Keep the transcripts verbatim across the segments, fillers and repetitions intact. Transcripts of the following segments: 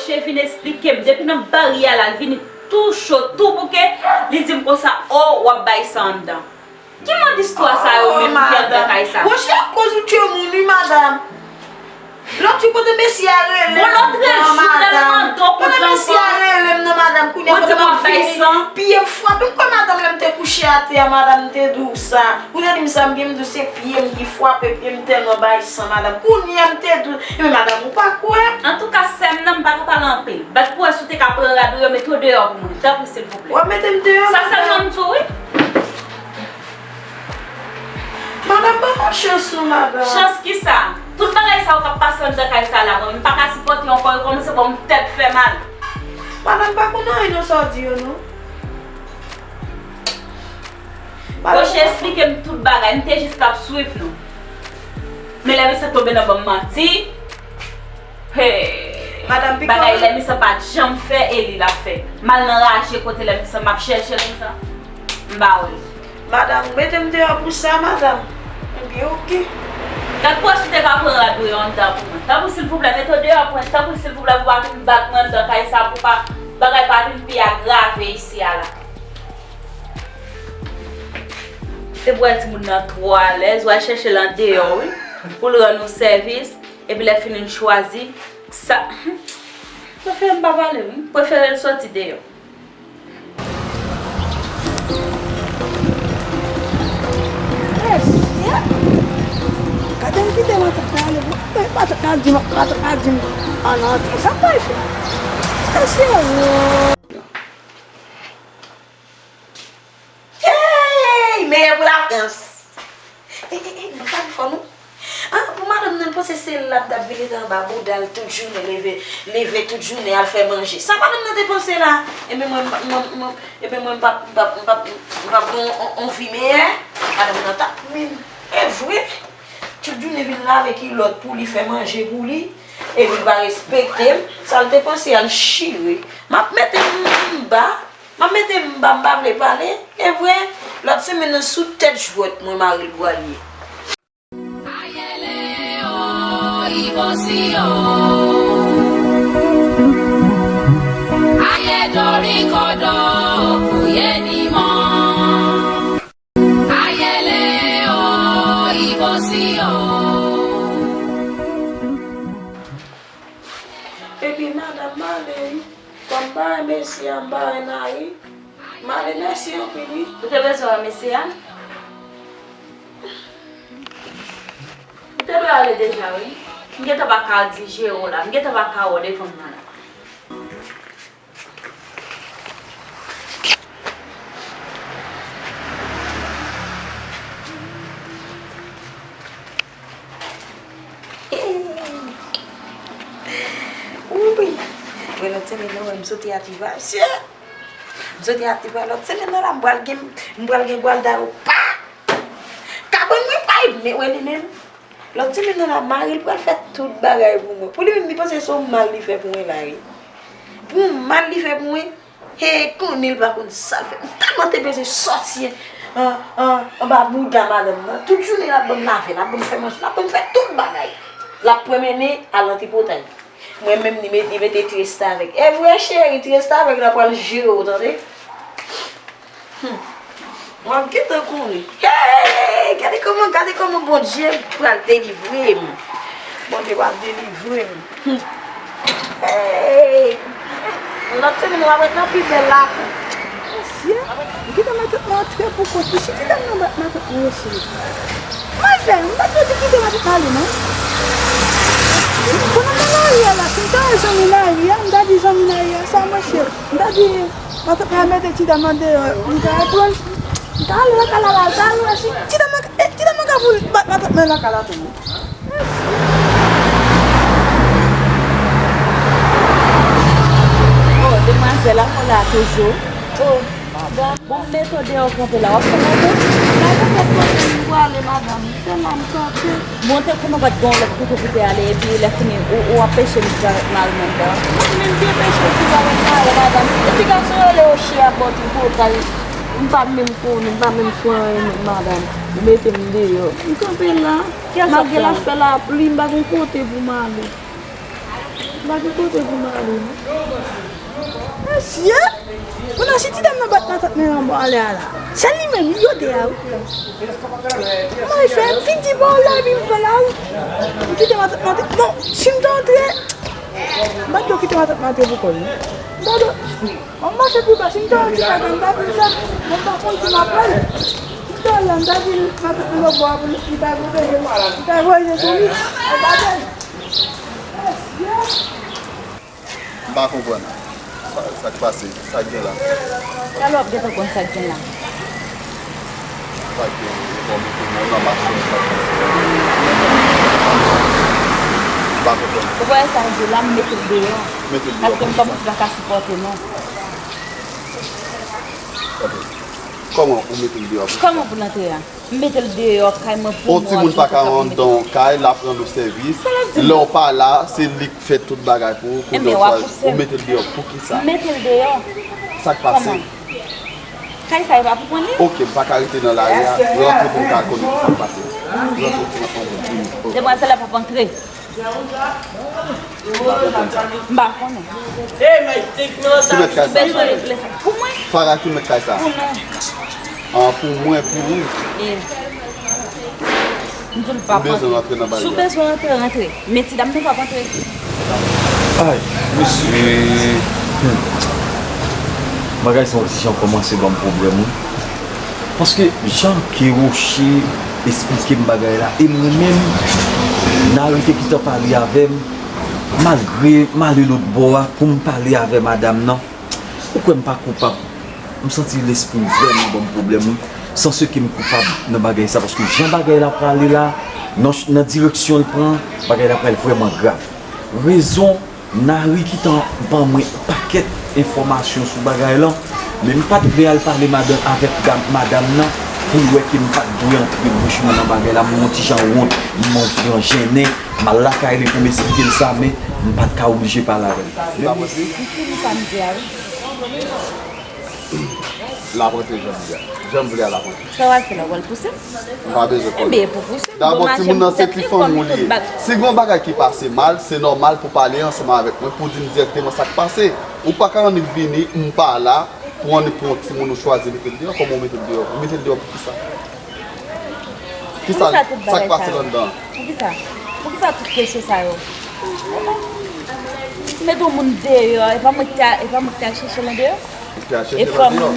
Che vin esplike m, depi nan baryè a la, l vini tou cho, tou bouke, li di m konsa, o, w ap bay sa anndan. Ki mòd istwa sa yo menm ki anndan kay sa? Monchè, akoz ou tchwe moun, wi, madanm. Lòt jou kote mesye a rele m nan, madanm. Kote mesye a rele m nan, madanm, kounye a kote m ap fini, pye m frape m kwè, madanm, lè m te kouche atè a, madanm, m te di w sa. Ou te di m sa, m gen m di w se pye m ki frape, pye m tèlman bay san, madanm. Kounye a m te di w, ebyen, madanm, ou pa kwè. Antouka, sè m nan, m pa ka pale anpil. Bat pou wè si w te ka pran rad ou yo, mete w deyò pou mwen, tanpri, silvouplè. W ap mete m deyò, madanm? Sa sèlman m di w, wi. Madanm, ban mwen chans non, madanm. Chans kisa? Tout bagay sa yo k ap pase anndan kay sa la, bon, m pa ka sipòte ankò, yo kòmanse ban m tèt fè mal. Madanm, m pa konn anyen nan sa w di yo, non. Monchè esplike m tout bagay, m te jis t ap swiv nou. Men lè misye tonbe nan ban m manti, hey, bagay lè misye pa t janm fè, e li l ap fè. M al nan raje kote lè misye m ap chèche l konsa, m pa wè l. Madanm, ou mete m deyò pou sa, madanm? Ebyen, oke. Gad pou wè si w te ka pran rad ou yo anndan pou mwen. Tanpri, silvouplè, mete w deyò pou mwen. Tanpri, silvouplè, pou w pa vin bat mwen anndan kay sa, pou pa, bagay pa vin pi agrave isi a la. Se pou wè timoun nan twò alèz, w al chèche l andeyò, wi, pou l rann ou sèvis, epi lè fini l chwazi sa. Prefere m pa pale, wi. Prefere l soti deyò. Mesye! Gade m kite matant la ale, bon. Matant la di m, matant la di m, ann antre, sa m pral fè? Mesye, wo! Hey! Meyè pou Lafrans! Ey, ey, ey, nou pa fò, non. Ah, pou madanm nan, l panse se la m t ap vin rete anba bouda l tout jounen, leve, leve tout jounen, al fè manje. Sa madanm nan te panse la? Ebyen mwen, mwen, mwen, ebyen mwen, m p ap, m p ap, m p ap, m p ap gen yon, yon, yon vi meyè? Madanm nan t ap ri m. E vre, tout jounen vin lave kilòt pou li, fè manje pou li, epi l pa respekte m. Sa l te panse a, l chire. M ap mete m anba. M ap mete m anba, m pa vle pale. E vre, lòt semèn nan sou tèt jwèt mwen mari l pral ye. Ayele o, ibosi o. Aye dori kodo, kuye ni mo. Ayele o, ibosi o. Epi madanm m ale wi. Kòm m pa wè mesye a, m pa wè Nari. M ale, mèsi anpil wi. Ou te bezwen wè mesye a? M te dwe ale deja wi. M gentan pa ka di jere w la. M gentan pa ka wè w devan m nan la. Wouy! Mwen lòt semèn nan, m soti Ativa. M soti Ativa lòt semèn nan la, m pral gen, m pral gen gwalda yo pa. Kabann mwen pa, men wè li menm. Lòt semèn nan la, mari l pral fè tout bagay pou mwen. Pou li menm, li panse se yon mal li fè pou mwen la, wi. Pou yon mal li fè pou mwen, he, konnen l pa konn sa l fè. M tèlman te bezwen sòti an, an, anba bouda madanm nan. Tout jounen l ap ban m lave, l ap ban m fè manje, l ap ban m fè tout bagay. L ap pran mennen al nan tripotay. Mwen menm, li mete, li mete ti restavèk. E vre, cheri, ti restavèk la pral jere w, tande. Hmm. W ap gentan konnen. Hey! Gade kòman, gade kòman Bondye pral delivre m. Bondye pral delivre m. Hmm. Hey! Lòt semèn, w ap wè nan pi bèl lakou. Mesye, m kite matant mwen antre pou kont li. Chita nan matant mwen, mesye. Manzè, m pa t dwe te kite matant mwen ale, non. Konnen nan lari a la, si m ta wè zanmi lari a, m ta di zanmi lari a, sa, mesye. M ta di, matant mwen mete ti dam nan deyò, m ta reprann, m ta ale lakay la, la, m ta al wè si ti dam nan, eh, ti dam nan ka vin bat matant mwen lakay la tou. Oh, demwazèl, ankò la toujou. Oh, madanm. Bon, m mete w deyò kanpe la, w ap fè manje? Gade kèt kote m prale, madanm. Se la m kanpe. Bon, te konnen w pa t gen yon lòt kote pou te ale, epi lè fini, ou, ou ap peche m tou avèk mari m anndan. Mwen menm te peche w tou avèk mari w, madanm. Epi gason yo rele yo chè ap ba w tripotay. M pa menm konnen, m pa menm fè anyen menm, madanm. Ou mete m deyò. M kanpe la. Malgre l ap fè lapli, m pa gen kote pou m ale. M pa gen kote pou m ale, non. Mesye! Kounye a, si ti dam nan bat matant mwen nan bò anlè a la, se li menm, li yo de a, wi. Mwen fè, m fin di pa w la, epi m pran lari. M kite matant mwen antre. Non, si m te antre, m pa t dwe kite matant mwen antre pou kò l, non. M pa t dwe. An mache pi ba, si m te wè ti kaka m ta di l sa, mwen pa konn si m ap pran l. M te wè l la, m ta di l, m ap pran lòt bò a pou li, li ta pwoteje m. Li ta voye sou li, an pa bèl. M pa konprann. Sa, sa k pase? Sa k gen la? Talè w ap gentan konn sa k gen la. Sa k gen? Bon, mete moun nan machin, sa k pase? M pa konprann. Ou pa wè sa m di w la, m mete l deyò. Mete l deyò. Paske m kòmanse pa ka sipòte non. Ok. Kòman ou mete l deyò? Kòman pou l antre a? M mete l deyò kay mwen pou mwen. Yon timoun pa ka anndan yon kay, l ap rann ou sèvis. Sa l ap di m? Lè w pa la, se li k fè tout bagay pou ou, kounye a w chwazi, ou mete l deyò. Poukisa? M mete l deyò. Sa k pase? Kòman? Kay sa yo pa pou mwen li? Ok, m pa ka rete nan lari a, rantre pou m ka konnen sa k pase. Rantre pou m ka konnen. Demwazèl la p ap antre. M pa konnen. Ki mèt kay sa? Pou mwen. Farah, ki mèt kay sa? Pou nou. An, pou mwen, pou ou. E. M di w pa pou antre. M bezwen rantre nan bagay la. Si w bezwen rantre, rantre. Men ti dam nan p ap antre. Ay, mesye. Hmm. Bagay sa yon ti jan kòmanse ban m pwoblèm, wi. Paske jan ke Rocher esplike m bagay la, e mwen menm, Nari te gentan pale avè m, malgre m ale lòt bò a pou m pale avè madanm nan, ou kwè m pa koupab? M santi lespri m vrèman ban m pwoblèm, wi. Sanse ke m koupab nan bagay sa, paske jan bagay la prale la, nan, nan direksyon l pran, bagay la pral vrèman grav. Rezon Nari ki t an ban mwen pakèt enfòmasyon sou bagay lan, men m pa t vle al pale madanm, avèk dam, madanm nan, pou l wè ke m pa t dwe antre bouch mwen nan bagay la, m yon ti jan wont, m yon ti jan jennen, m al lakay li pou m esplike l sa, men m pa t ka oblije pale avè l. Li fini sa m di a, wi. L ap rantre jan m vle a. Jan m vle a, l ap rantre. Sa w al fè la, w al pouse? M pa bezwen konnen. Enben, pou pouse m. Dabò, timoun nan se ti fanmi w li ye. Si gen yon bagay ki pase mal, se nòmal pou pale ansanm avèk mwen, pou di m dirèkteman sa k pase. Ou pa ka annik vini, m pa la, pou annik pran yon timoun ou chwazi mete l deyò, kòman w mete l deyò? Ou mete l deyò poukisa? Kisa, sa k pase anndan an? Poukisa? Poukisa tout kesyon sa yo? Mete yon moun deyò, e pa mwen ki te, e pa mwen ki te al chèche l andeyò? Ou te al chèche l andeyò?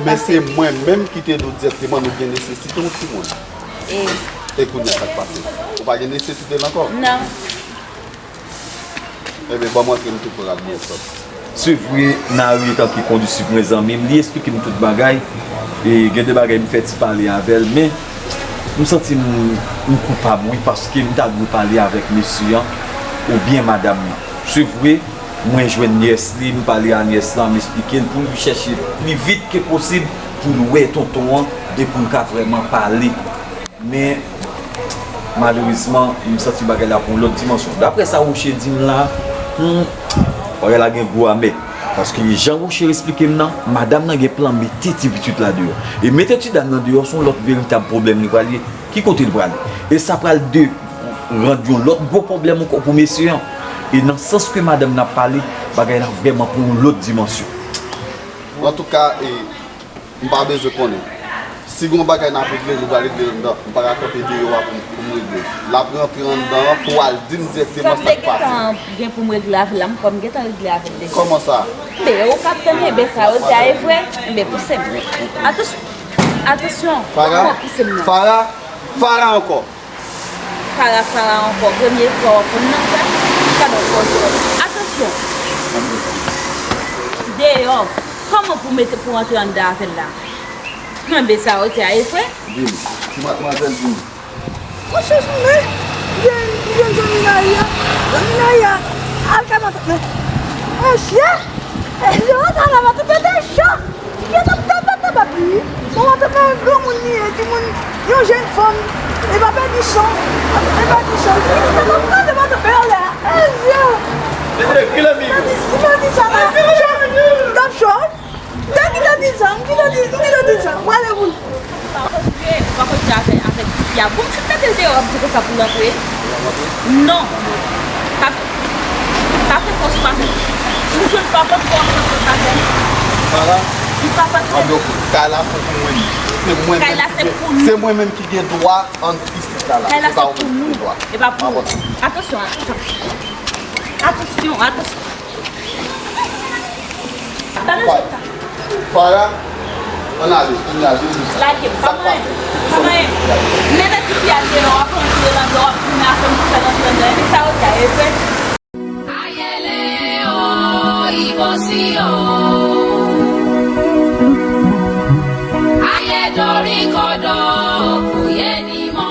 Men se mwen menm ki te di w dirèkteman nou gen nesesite yon timoun. E kounye a sa k pase? Ou pa gen nesesite l ankò? Non. Ebyen, ban m rantre m tou pral bouye sòt. Se vre, Nari etan ke kondisip mwen, zanmi m, li esplike m tout bagay. E gen de bagay m fè ti pale avè l, men m santi m, m koupab, wi, paske m ta dwe pale avèk mesye an oubyen madanm nan. Se vre, mwen jwenn nyès li, m pale a nyès lan, m esplike l pou l chèche pli vit ke posib pou l wè tonton an, depi pou l ka vrèman pale. Men, malerezman, m santi bagay la pran yon lòt dimansyon. Daprè sa Rocher di m la, hmm, bagay la gen gou amè. Paske jan Rocher esplike m nan, madanm nan gen plan mete ti pitit la deyò. E mete ti dam nan deyò, se yon lòt veritab pwoblèm li pral ye. Ki kote l prale? E sa pral de, rann yon lòt gwo pwoblèm ankò pou mesye an. E nan sans ke madanm nan ap pale, bagay la vrèman pran yon lòt dimansyon. Antouka, e, M pa bezwen konnen. Si gen yon bagay n ap regle, nou pral regle l anndan. M pa ka kanpe deyò a pou, pou m regle l. L ap rantre anndan an pou al di m dirèkteman sa k pase. Sa m te gentan gen pou m regle avè l la, m kwè m gentan regle avè l deja. Kòman sa? Men ou k ap tann, enben sa yo di a e vre, enben pouse m. Atansyon, atansyon, kòman pouse m nan? Farah, Farah ankò. Farah, Farah ankò. Premye fwa w ap konn nan sa, m ka ba w konsèy. Atansyon! Deyò, kòman pou mete pou rantre anndan avè l la? Enben sa yo di a e vre. Di m, ti madmwazèl, di m. Monchè, sou men, li gen, li gen zanmi Nari a. Zanmi Nari a, al ka matant mwen. Monchè, e yo, sa la matant mwen te cho. Yo t ap tap, tap, tap, tap li. Bon, matant mwen, granmoun li ye, timoun, yon jèn fanm. E pa pèdi chan. E pa pèdi chan. Li t ap tande matant mwen anlè a. E yo. Li pa di, li pa di sa la. T ap cho. Dèk ki te di sa, m ki te di, m ki te di sa. Wale moun. Ou pa kontre, ou pa kontre avè, avèk tifi a. Bon, m fin mete l deyò, w ap di konsa pou l antre? Non. Pa, Sa se fòs pa m. M jwenn pa pòt pou antre fòs avè m. Sa la? M pa pòt. Anben, ok. Kay la se pou mwen. Se mwen menm ki gen, se mwen menm ki gen dwa antre isit la. Kay la se pou nou. E pa pou ou. Atansyon, atansyon. Atansyon, atansyon. Tande sa. Fara, ann ale, ann ale, vin jis la. Lage m, pa manyen, pa manyen. Mennen tifi a deyò, w ap antre anndan, w ap tounen avè m pou fè l antre anndan. Epi sa yo di a, e vre. Ayele o, ibosi o. Aye dori kodo, kuye dimo.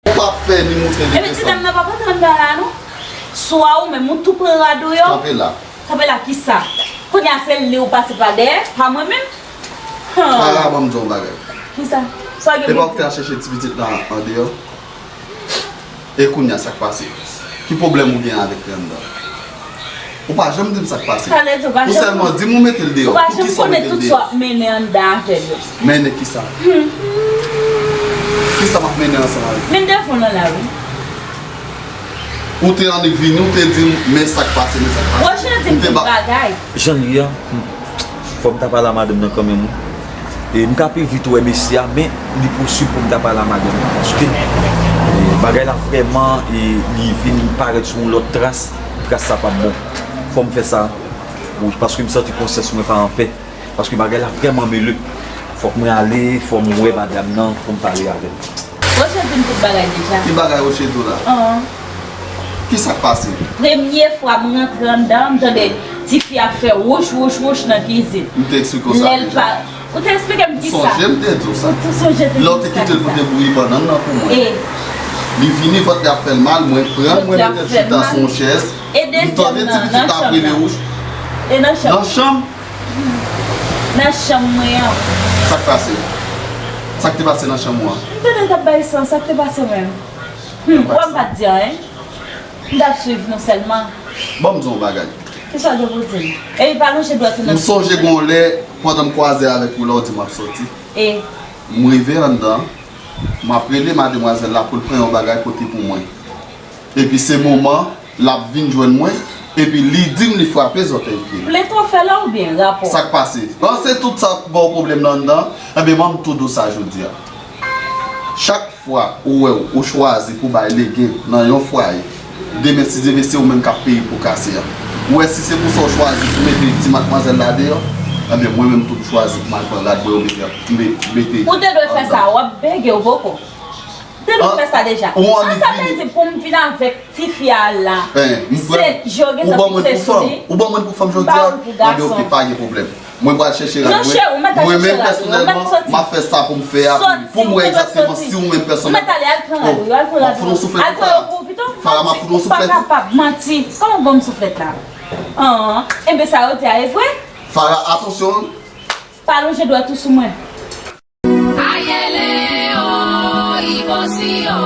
Ou p ap fè ni moute ni desann. Epi ti dam nan p ap antre anndan la non. Swa ou menm ou tou pran rad ou yo. Kanpe la. Kanpe la kisa? Kounye a se li ou pase pa dèyè, pa mwen menm. Fara, ban m di w yon bagay. Kisa? Sa gen pou di? Epa ou ki te al chèche ti pitit la andeyò? E kounye a sa k pase? Ki pwoblèm ou gen avèk li anndan? Ou pa janm di m sa k pase. Ou sèlman di m ou mete l deyò. Poukisa w mete l deyò? Ou pa janm konnen tout sa w ap mennen anndan avè l yo. Mennen kisa? Kisa m ap mennen ansanm avèk ou? Vin devan w nan lari. Ou te annik vini, ou te di m, men sa k pase, men sa k pase. Ou te ba- Jan l ye a, hmm, fò m ta pale a madanm nan kanmenm, wi. E m ka pi vit wè mesye a, men li posib pou m ta pale a madanm nan, paske, e, bagay la vrèman, e, li vin parèt sou yon lòt tras, tras sa p ap bon. Fò m fè sa, wi, paske m santi konsyans mwen pa anpè, paske bagay la vrèman mele. Fòk mwen ale, fò m wè madanm nan, pou m pale avè l. Roche di m tout bagay deja. Ki bagay Roche di w la? An. Kisa k pase? Premye fwa m rantre anndan, m tande tifi ap fè wouch, wouch, wouch nan kizin. M te eksplike w sa deja. Ou te eksplike m kisa? Ou sonje m te di w sa? Ou te sonje te di m sa kisa? Lè w te kite l pou te bouyi bannann nan pou mwen. E. Li vini, vant li ap fè l mal, mwen pran l, mwen mete l chita sou yon chèz. M tande ti pitit la ap rele wouch. E nan chanm. Nan chanm? Nan chanm mwen an. Sa k pase? Sa k te pase nan chanm ou an? M tande l t ap bay san, sa k te pase menm? Hmm, ou wè m pa t di anyen. M t ap swiv nou sèlman. Ban m di w yon bagay. Kisa w gen pou di m? Epi pa lonje dwèt ou nan. M sonje gon lè, pandan m kwaze avèk ou la, w di m w ap soti. E? M rive anndan, m ap rele mademwazèl la pou l pran yon bagay pote pou mwen. Epi se moman l ap vin jwenn mwen, epi li di m li frape zòtèy pye l. Plent ou fè la oubyen rapò? Sa k pase? Bon, se tout sa k ba w pwoblèm nan anndan. Enben, ban m tou di w sa jodi a. Chak fwa ou wè w, ou chwazi pou bay legen nan yon fwaye, demen si Dye vle, se ou menm k ap peye po kase a. Ou wè, si se pou sa w chwazi pou mete ti madmwazèl la deyò, enben, mwen menm tou m chwazi pou m al pran rad mwen, yo mete, mete. Ou te dwe fè sa, w ap bege, ou poko. Te nou fè sa deja. An, sa vle di pou m vin avèk tifi a la, se je w gentan fikse sou li. Ou ban mwen pou fanm jodi a? M ba ou l pou gason. Enben, ok, pa gen pwoblèm. Mwen pral chèche rad mwen. Mwen menm pèsonèlman, m ap fè sa pou m fè a pou m wè egzakteman si ou menm pèsonèl. Ou mèt ale, al pran rad ou yo, al pran rad ou yo. Al pran yo pou ou pito. Fara, m ap fout ou yon souflèt. Ou pa kapab manti. Kòman w ban m souflèt la? An, enben sa yo di a e vre? Fara, atansyon. Pa lonje dwèt ou sou mwen. Ayele o, ibosi o.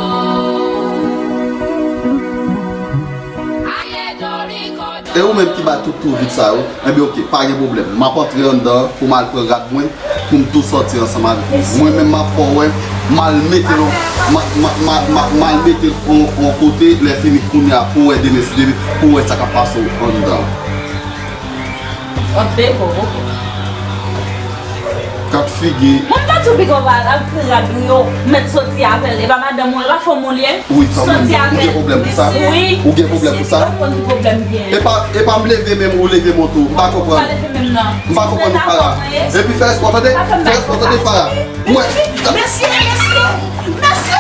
Aye dori kodo. E ou menm ki bay tout tou vit sa yo, enben ok, pa gen pwoblèm. M ap antre anndan pou m al pran rad mwen, pou m tou sòti ansanm avèk ou. Mwen menm m ap fè w wè, m al mete l, m a- m a- m a- m a- m al mete l yon, yon kote, lè fini kounye a, pou w wè demen si Dye vle, pou w wè sa k ap pase w anndan. Antre poko. Kat figi. Mwen pa tou piga w pa al pran rad ou yo, mèt soti avè l. E pa madanm ou, e pa fanm ou li ye? Wi, fanm mwen. Soti avè l. Ou gen pwoblèm pou sa? Wi. Ou gen pwoblèm pou sa? Mesye, m pa konn ki pwoblèm gen. E pa, e pa m leve menm, ou leve m tou. M pa konprann. M pa leve menm non. M pa konprann ou, Fara. Epi fè respè w tande. Fè respè w tande, Fara. Ou wè. Mesye, mesye, mesye.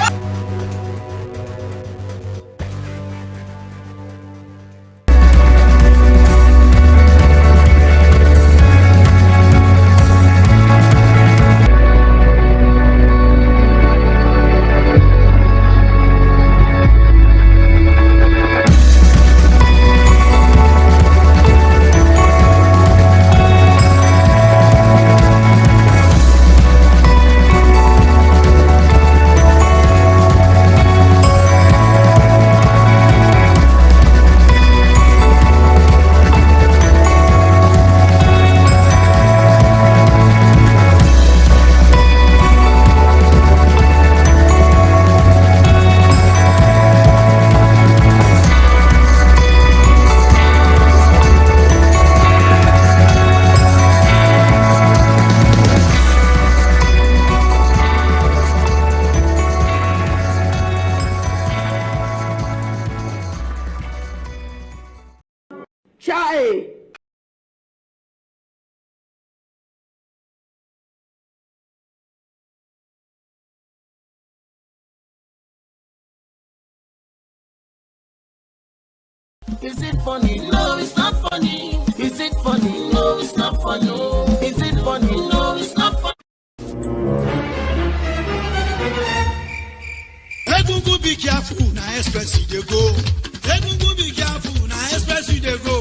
Ay! Is it funny? No, it's not funny. Is it funny? No, it's not funny. Is it funny? No, it's not funny. Egungun be careful, na express you dey go. Egungun be careful, na express you dey go.